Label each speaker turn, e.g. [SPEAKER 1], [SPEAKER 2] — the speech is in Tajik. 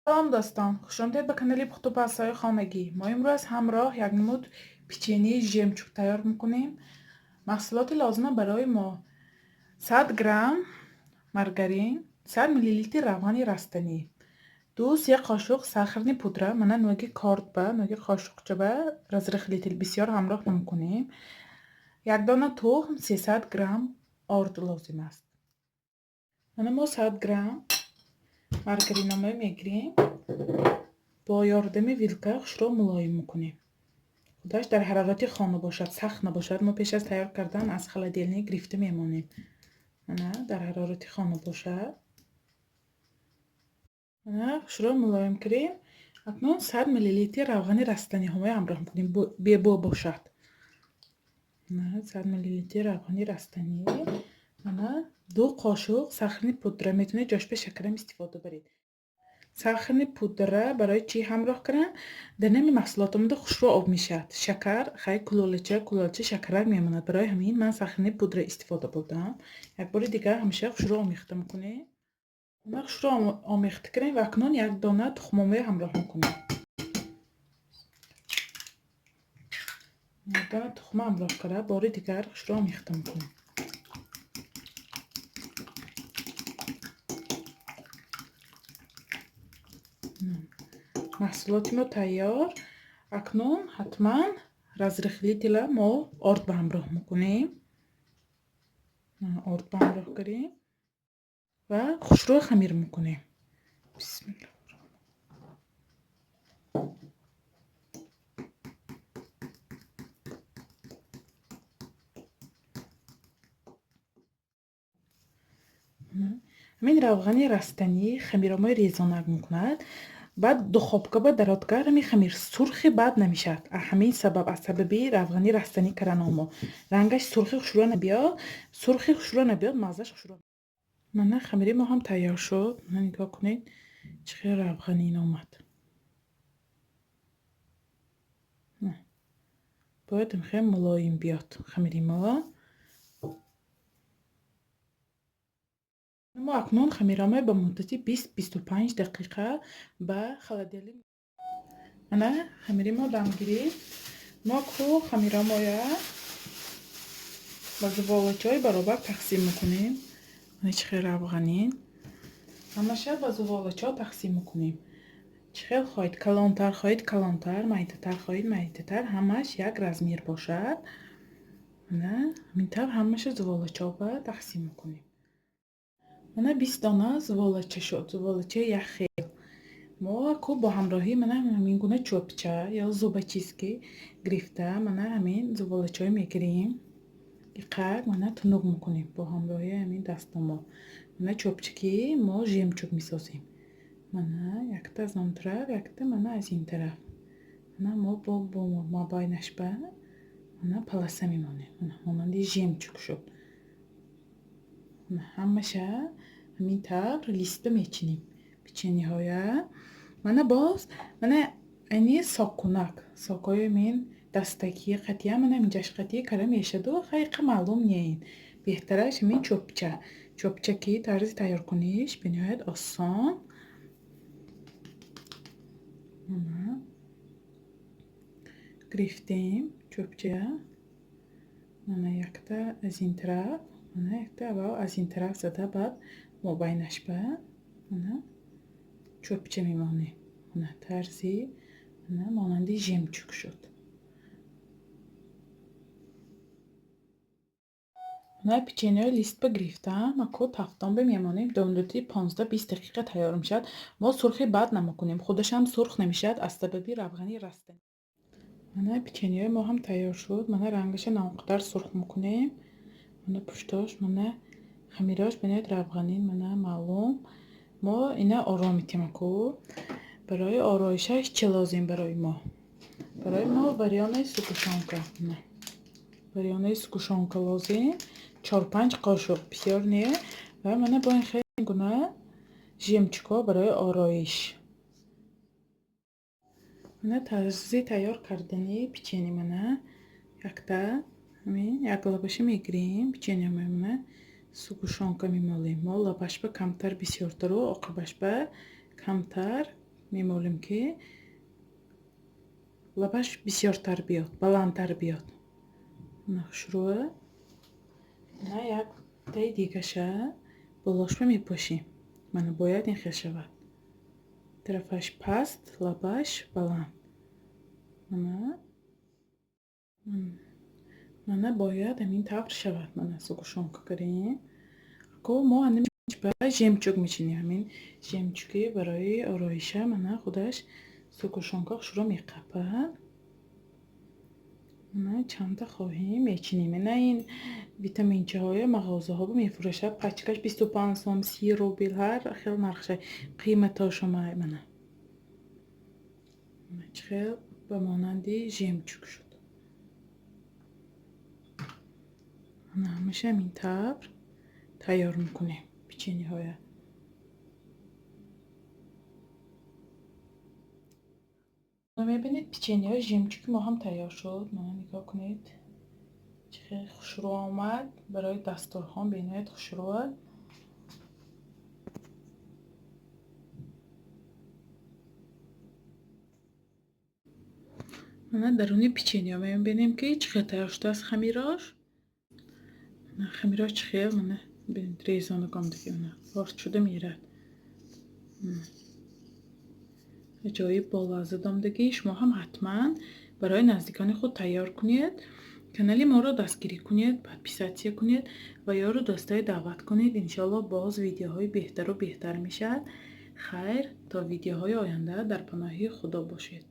[SPEAKER 1] Салом, дӯстон! Хушомадед ба канали Пухтупазҳои хонагӣ. Мо имрӯз ҳамроҳ як намуд печеньеи жемчуг тайёр мекунем. Маҳсулоти лозима барои мо: 100 грамм маргарин, 100 миллилитр равғани растанӣ, 2-3 қошуқ сахарный пудра, мана нӯги кордба, нӯги қошуқчаба разрыхлитель бисёр ҳамроҳ намекунем, як дона тухм, 300 грамм орд лозим аст. Мана мо 100 грамм маргаринамоя мегирем, бо ёрдами вилка хушро мулоим мекунем. Худаш дар ҳарорати хона бошад, сахт набошад. Мо пеш аз тайёр кардан аз холодильник гирифта мемонем. Мана дар ҳарорати хона бошад. Мана хушро мулоим кардем. Акнун 100 миллилитр равғани растаниҳоя ҳамроҳ мекунем, бебо бошад. Мана 100 миллилитр равғани растанӣ. Мана 2 қошуқ сахарный пудра, метавонед ҷош ба шакарам истифода баред. Сахарный пудра барои чӣ ҳамроҳ кардам? Дар нами маҳсулотамонда хушрӯ об мешавад. Шакар хай кулолача, кулолача шакарак мемонад. Барои ҳамин ман сахарный пудра истифода бурдам. Як бори дигар ҳамеша хушрӯ омехта мекунем. Мана хушрӯ омехта кардем ва акнун як дона тухмомоя ҳамроҳ мекунем. Як дона тухма ҳамроҳ карда, бори дигар хушрӯ омехта мекунем. Маҳсулоти мо тайёр. Акнун ҳатман разрыхлителя мо орд ба ҳамроҳ мекунем. Орд ба ҳамроҳ кардем ва хушрӯ хамир мекунем. Бисмиллоҳ. Ҳамин равғани растанӣ хамиромои резонак мекунад. Баъд духобка ба дародгар ҳамин хамир сурхи бад намешавад. Ҳамин сабаб, аз сабаби равғани растанӣ карданом мо. Рангаш сурхи хушрӯ набиёд, сурхи хушрӯ набиёд, маззаш хушрӯ. Мана хамири мо ҳам тайёр шуд. Мана нигоҳ кунед, чӣ хел равғанин омад. Бояд хеле мулоим биёд хамири мо. Мо акнун хамиромоя ба муддати 20-25 дақиқа ба холодильник. Мана хамири мо дам гирифт. Мо ку хамиромоя ба зуволачаҳои баробар тақсим мекунем. Мана чӣ хел равғанин. Ҳамаша ба зуволачаҳо тақсим мекунем. Чӣ хел хоҳед, калонтар хоҳед, калонтар, майдатар хоҳед, майдатар, ҳамаш як размер бошад. Мана ҳамин тавр ҳамаша зуволачаҳо ба тақсим мекунем. Мана 20 дона зуволача шуд, зуволачаи як хел. Мо ку бо ҳамроҳӣ мана ҳамин гуна чӯбча ё зубочистки гирифта, мана ҳамин зуволачаҳо мегирем. Иқак мана тунук мекунем бо ҳамроҳии ҳамин дастомо. Мана чӯбчаки мо жемчуг месозем. Мана якта аз он тараф, якта мана аз ин тараф. Мана мо бо мобайнаш ба мана полоса мемонем. Мана монанди жемчуг шуд. Ҳамаша ҳамин тавр листа мечинем печеньеҳоя. Мана боз мана айни соккунак, сокҳои мин дастакӣ қатъия, мана ҳаминҷаш қатъия кара мешаду хайқа маълум неин. Беҳтараш ҳамин чӯбча. Чӯбча ки тарзи тайёркуниш бениҳоят осон. Мана гирифтем чӯбча. Мана якта аз ин тараф, мана якта аввал аз ин тараф зада, баъд мобайнаш ба мана чӯбча мемонем. Мана тарзи мана монанди жемчуг шуд. Мана печеньеҳои листба гирифтам, аку тафтонба мемонем, до муддати 15-20 дақиқа тайёр мешавад. Мо сурхи бад намекунем, худашам сурх намешавад аз сабаби равғани растанӣ. Мана печеньеҳои мо ҳам тайёр шуд. Мана рангаша на он қадар сурх мекунем. Мана пуштош, мана хамирош бинед равғанин, мана маълум. Мо ина оро метем аку. Барои ороишаш чӣ лозим барои мо? Барои мо варёнаи сгущёнка. Варёнаи сгущёнка лозим. 4-5 қошуқ, бисёр не. Ва мана бо ин хел гуна жемчугҳо барои ороиш. Мана тарзи тайёр кардани печенье. Мана якта ҳамин як лабаша мегирем печенье, мана сгущёнка мемолем. Мо лабашба камтар бисёртару оқибашба камтар Мемолем, ки лабаш бисёртар биёд, баландтар биёд. Мана, хушрӯа. Мана, яктаи дигаша болошба мепошем. Мана, бояд ин хел шавад: тарафаш паст, лабаш баланд. Мана, мана, бояд ҳамин тавр шавад. Мана, сгущёнка кардем. Ко мо ба жемчуг мечинем. Ҳамин жемчуги барои ороиша. Мана, худаш сгущёнка хушрӯ меқапад. Мана, чанда хоҳем, мечинем. Мана, ин витаминчаҳоя мағозаҳо мефурӯшад, пачкаш 25 сом, 30 рубл, ҳар хел нархша, қиматошама. Мана, чӣ хел ба монанди жемчуг шуд. Мана, ҳамаша ҳамин тавр тайёр мекунем печеньеҳоя. Мебинед, печеньеҳои жемчуги мо ҳам тайёр шуд. Мана, нигоҳ кунед, чӣ хел хушрӯ омад. Барои дастурхон бениҳоят хушрӯа. Мана, даруни печеньеҳо мебинем, ки чӣ хел тайёр шудааст хамирош. Хамирош чӣ хел, мана, бинед, резонакомдаги, мана, орд шуда мерад. Аҷоиб болаззат омдагӣ. Шумо ҳам ҳатман барои наздикони худ тайёр кунед. Канали моро дастгирӣ кунед, подписаться кунед ва ёру дӯстое даъват кунед. Иншоалло, боз видеоҳои беҳтару беҳтар мешавад. Хайр, то видеоҳои оянда дар паноҳи Худо бошед.